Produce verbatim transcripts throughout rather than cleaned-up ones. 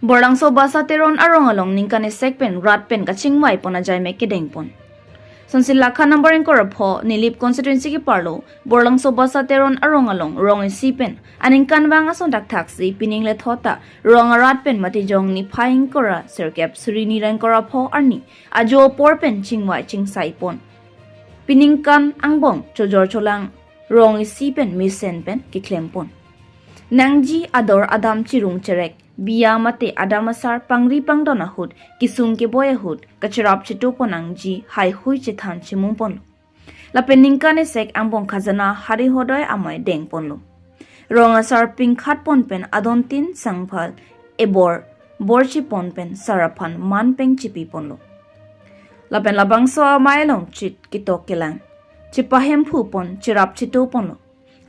Borlangso Basa Teron arong along ningkan esek pen rat pen kachingvai pon ajai mek kedeng pon. Sonsi lakha number ingkoi ra pho Nilip constituency keparlo Borlangso Basa Teron arong along rong isi pen aningkanvang ason thakthak si pining lethot ta rong arat pen matijong niphai ingkoi ra sirkep suri ni ra ingkoi ra pho arni ajo apor pen chingvai chingsai pon. Piningkan angbong chojor cholang rong isi pen mesen pen keklem pon. Nangji ador adam chirung cherek, biya mate adam asar pangri pangdon ahut, kisung keboi ahut, kachirap chitu pon nangji, haihui chethan chimung ponlo. Lapen ningkan esek angbong khajana hari hodoi amei deng ponlo. Rong asar pingkhat pon pen adon tin sangphal ebor bor chipon pen sar aphan man peng chipi ponlo. Lapen labangso amei along chit ketok kelang, chipahemphu pon chirap chitu ponlo.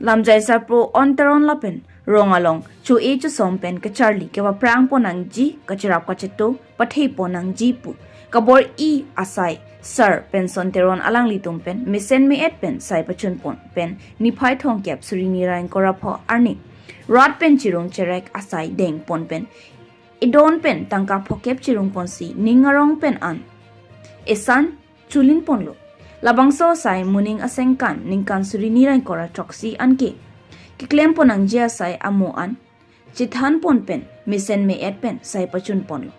Lamjai sarpo Teron lapen rong along cho-e chosom pen kacharli kepaprang pon nangji, kachirap kachitu pathe pon nangji pu kabor-i asai sar pen Son Teron alanglitum pen mesen me-et pen sai pachun pon pen niphai thomkep suri ni ra ingkoi ra pho arni rat pen chirung cherek asai deng pon pen edon pen tangka phokep chirung ponsi ning arong pen an esan chulin ponlo. Labangso asai moning asengkan ningkan suri ni ra ingkoi ra throksi anke keklem pon nangji asai amo an chethan pon pen mesen me-et pen sai pachun ponlo.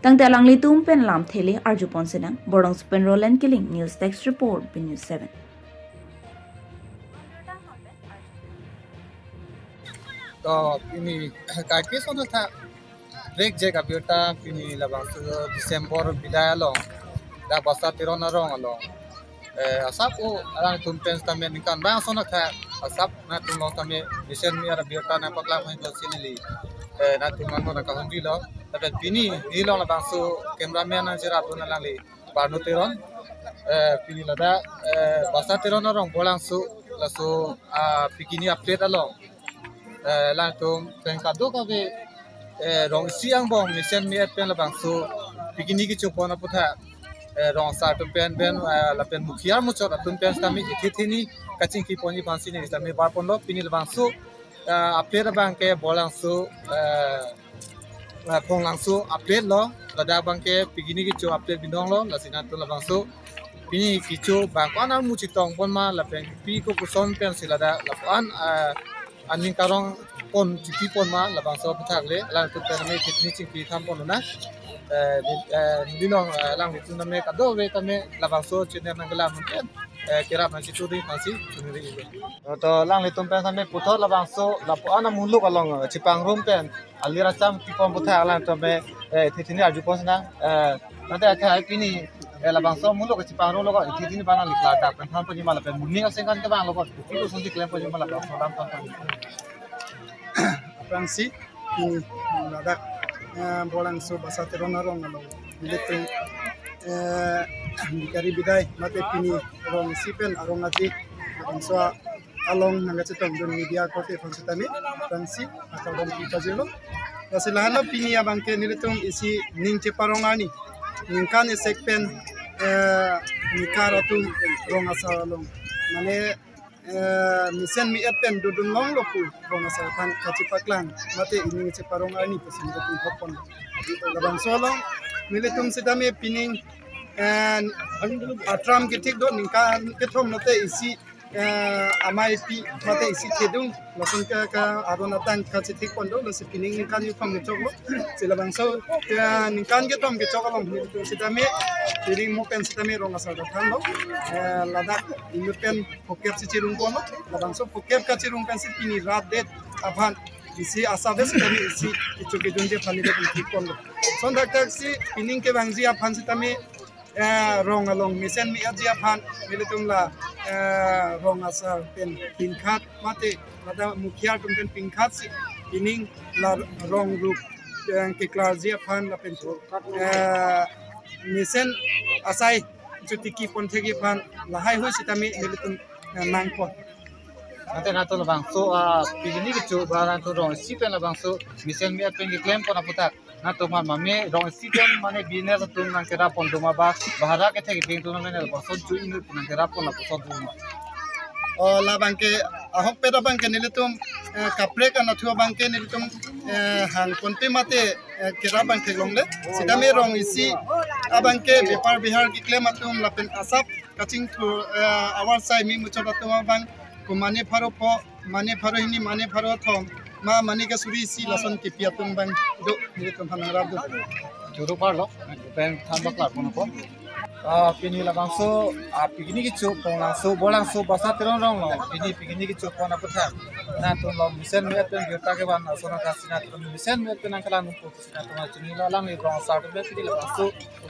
Tangte alanglitum pen lamthe le arju pon sinang. Borlangso pen Roland Killing, News Desk Report, B News seven. To pini kaikis on tha rek jek abirta pini labangso December bidai along dak Basa Teron arong along, eh, asap o alangtum pen sitame ningkanvang ason tha asap nangtum along tame mesen me-et abirta nangpaklang pon sinili, eh, nangtum along nangkahumri lo. Tapi pini neli along labangso cameraman nangcherap dun alangli Barno Teron, eh, pini ladak, eh, Basa Teron arong Borlangso laso, ah, pikini a-plate along, eh, alangtum pen kadokave, eh, rong isi angbong mesen me-et pen labangso pikini kecho pon aphuthak, eh, rong asar atum pen pen, eh, lapen mukhiar muchot atum pen sitame ithi thini kachingki ponji aphansi ne sitame bar ponlo. Pini labangso, eh, a-plate abangke Borlangso, eh, eh, Phonglangso a-plate lo, ladak abangke pikini kecho a-plate binong lo, lasi nangtum labangso pini kecho bang ko-an armu chetong pon ma lapen pi ko koson pensi ladak lapuan, eh, aning karong pon chipi pon ma labangso aphuthak le alangtum pen tame pikini chingki tham pon lo na. Eh, di-, eh, neli along, eh, alanglitum tame kadokave tame labangso channel nangkelang pen, eh, kerap nangchitu ding aphansi chunri lo. To alanglitum pen tame puthot labangso lapuan amuluk along, eh, chepangrum pen alir acham kipon aphuthak alangtum tame, eh, ithi thini arju pon sinang, eh, tangte akhai pini, eh, labangso amuluk chepangrum lo ko ithi thini bang nangli klardak pen than ponji ma lapen moning asengkan kevang lo ko kopi kosonsi klem ponji ma labangso alam than ponji. Aphrangsi pini ladak, eh, Borlangso Basa Teron arong along nelitum, eh, bikari bidai mate pini rong isi pen arong aji labangso along nangkachetong dun media korte aphan sitame aphrangsi akardom pajirlo. Lasi lahenlo pini abangke nelitum isi ning cheparong arni ningkan esek pen, eh, nikar atum rong asar along mane, eh, mesen me-et pen dodun longlo pu rong asar aphan kachepaklang mate ining cheparong arni pusi nelitum hopon. Labangso along nelitum sitame pining, eh, atram kethik do, ningkan kethom lote isi, eh, amei pi mate isi thedung lason ke ka aron atang kachethik pon do, lasi pining ningkan kethom kechoklo. Si labangso, eh, ningkan kethom kechok along nelitum sitame pining mo pen sitame rong asar kathanlo, eh, ladak inut pen phokep si chirung ponlo. Labangso phokep kachirung pensi pini rat det aphan isi asap pen sitame isi kecho kejunji aphan nelitum thik ponlo. Lason thakthak si pining kevangji aphan sitame, eh, rong along mesen me-etji aphan nelitum la, eh, rong asar pen pingkhat mate ladak mukhiar atum pen pingkhat si pining la rong rup, eh, keklarji aphan lapen, eh, mesen asai chotiki pon thekji aphan lahaihui sitame nelitum, eh, nangpon. Ante nangtum labangso, ah, pikini kecho ba nangtum rong isi pen labangso mesen me-et pen keklem pon aphuthak nangtum aphan mame rong isi pen mane business atum nangkerap pon do ma ba bahara kethek kethek atum mane lapuson cho inut nangkerap pon lapuson do ma? Oh, labangke ahokpet abangke nelitum, eh, kaprek anatthu abangke nelitum, eh, hang ponpe mate eh, kerap abang theklongle. Sitame rong isi abang ke bepar behar keklem atum lapen asap kachingthur, eh, avar sai me muchot atum abang ko mane pharo pho, mane pharo hini, mane pharo thom, ma mane kesuri isi lason kepi atum abang do, nelitum aphan nangrap do. Choro parlo, pen than bak klar kono ko. Ah, pini labangso, ah, picnic kecho pon labangso, bo labangso Basa Teron rong lo, pini picnic kecho pon aputhak. Nangtum lo mesen me pen birta kevan ason akasi nangtum mesen me pen nangkelang nungpo si nangtum chini lo alangli rong asar atum pini labangso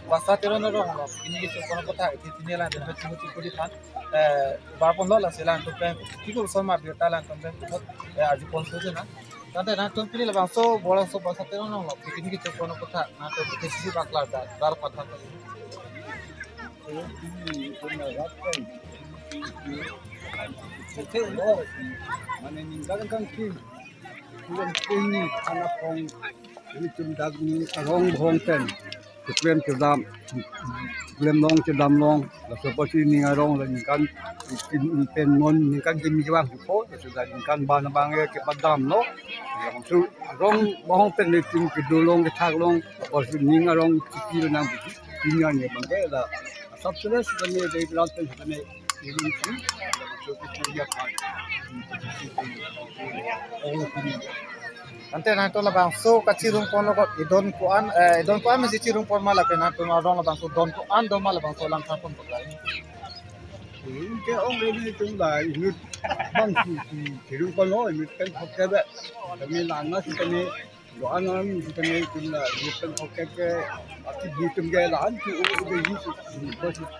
Basa Teron rong lo, picnic kecho pon aputhak, ithi pini alangtum chimu chipu di than, eh, bar ponlo lasi alangtum pen, kiko somar birta alangtum pen, eh, arju ponpo si nang. Tangte nangtum pini labangso, bo labangso Basa Teron rong lo, picnic kecho pon aputhak, nangtum pini si bak klar da, dar pathan. Mane ningkan kan kim, kulam kini, anak kong, ini tum dak ni arong bhong pen. Keklem kedam, keklem long kedam long, laso apotsi ning arong la ningkan, pen non ningkan kemi kevang supo, laso la ningkan ban abang ke kepadam lo. Yang su arong bhong pen nelitum kedo long kethak long, apotsi ning arong chiki lo nang buji, ning arong abang ke la asap stres kami dari berat pen kami. Tangte nangtum labangso kachirung ponlo ko, idon ko-an, eh, idon ko-an mesi chirung pon ma lapen nangtum arong labangso don ko-an do ma labangso alam than pon paklai. Ke ong ready tum la inut bang si, si chirung ponlo, inut pen thok ke be. Kami lana si kami do-an alam si kami tum la inut pen thok ke ke, aki bu tum ke la an ki u u de yi si,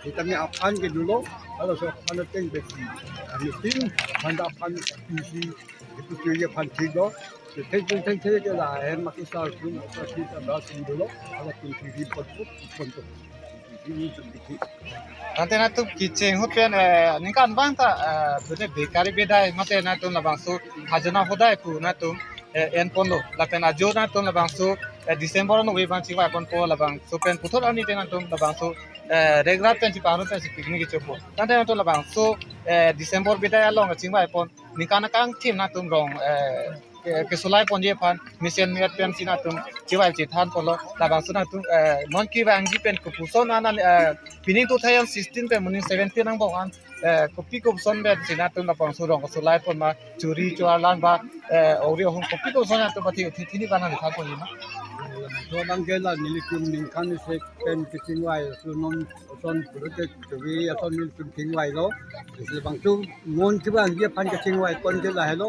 si kami aphan ke dolo, halaso aphan ateng ke si. Kami tin, aphan da aphan si, si, itu si ye aphan si do. Thek thek thek thek ke la, eh, maki sar tum, sar si, sar da si dolo, hala tum si si pon pon pon. Tangte nangtum kecheng ahut pen, eh, ningkan abang ta, eh, bene bekari bedai mate nangtum labangso hajana hodai pu nangtum, eh, en ponlo. Lapen ajo nangtum labangso, eh, December aningve abang chingvai ponpo labangso pen puthot arni te nangtum labangso, eh, regrat pen chipangrun pen si picnic kecho pon. Tangte nangtum labangso, eh, December bedai along chingvai pon. Ningkan akangthim nangtum rong, eh, ke, kesolai ponji aphan, mesen me pen si nangtum chivai chethan ponlo, labangso nangtum, eh, non kevangji pen kopuson an, eh, pining two thousand sixteen pen moning seventeen angbong an, eh, kopi kopuson pen si nangtum labangso rong kesolai pon ma, chori chuar lang ba, eh, ori ohum kopi kopuson nangtum pati uthi thini ba nangli than ponji ma. So nang ke la nelitum ningkan isi pen kechingvai, so non son pulote chori ason nelitum chingvai lo. Isi labangso non kevangji aphan kechingvai pon ke lahelo.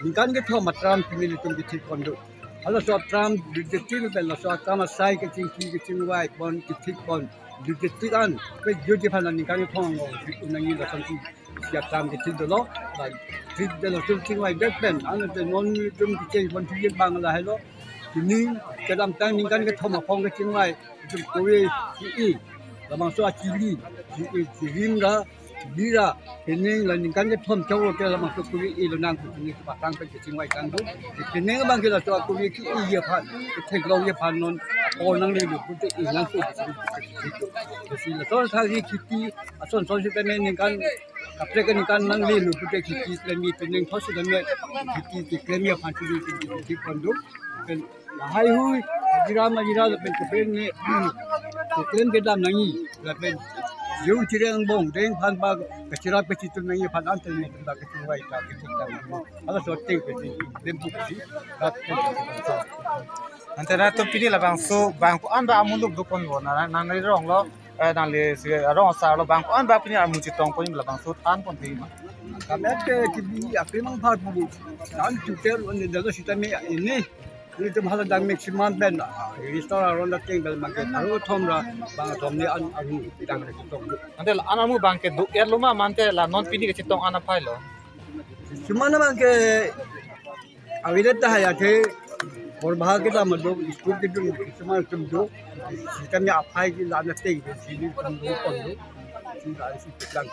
Ningkan kethom atram pini nelitum kethik pon do. Halaso atram dujeti lo pen laso atram asai kechingki kechingvai pon kethik pon. Dujeti an, pe juji aphan ningkan kethom lo, unang ni lason si, si atram kethik dolo. Ba, thik dolo, tum chingvai det pen, ano te non nelitum kecheng pon thik bang lahelo. Pini kedamtang ningkan kethom aphong kechingvai, itum kove ki-i, labangso achili, ki-i, chirim ra, bira, pining la ningkan kethom choro ke labangso kove i lo nang pini kepatang pen kechingvai tang do. Pining abang ke laso kove ki-i aphan, theklongji aphan non, apor nanglelo pute i nang so. Isi lason thari kheti, ason son sitame ningkan, kaprek ningkan nanglelo pute kheti klem i pining thos sitame kheti keklemji aphan si kheti pon do. Pen lahai hui, hajira majira lapen kepen ne, keklem kedam nangji, lapen jeu chireng bong, deng phan ba, kachirap kachitum nangji aphan ante ne, ba kachingvai ta, kachingvai ta. Halaso ateng pesi, klem pu pesi, rat pu pesi. Tangte nangtum pini labangso, bang ko-an ba amuluk do ponlo, na, nangli rong lo, eh, nangli si, rong asar lo, bang ko-an ba pini amu chetong pon labangso than ponji ma. Kami ke kibi akrimang phar pu. Dan tuter on dalo sitame ini. Nelitum hala dan maximum pen, ah, restore aron da keng bel mangke, aru thom ra, bang thom ni an, aru dan le chetong. Tangte la an amu bang ke do-et lo ma mate la non pini kechetong an aphai lo. Cuma na bang ke awilet ta haya the, porbahak kedam do, school kedam, cuma tum do, sitame aphai ke la na teng ke sini tum do pon do. Sini la isi petlang.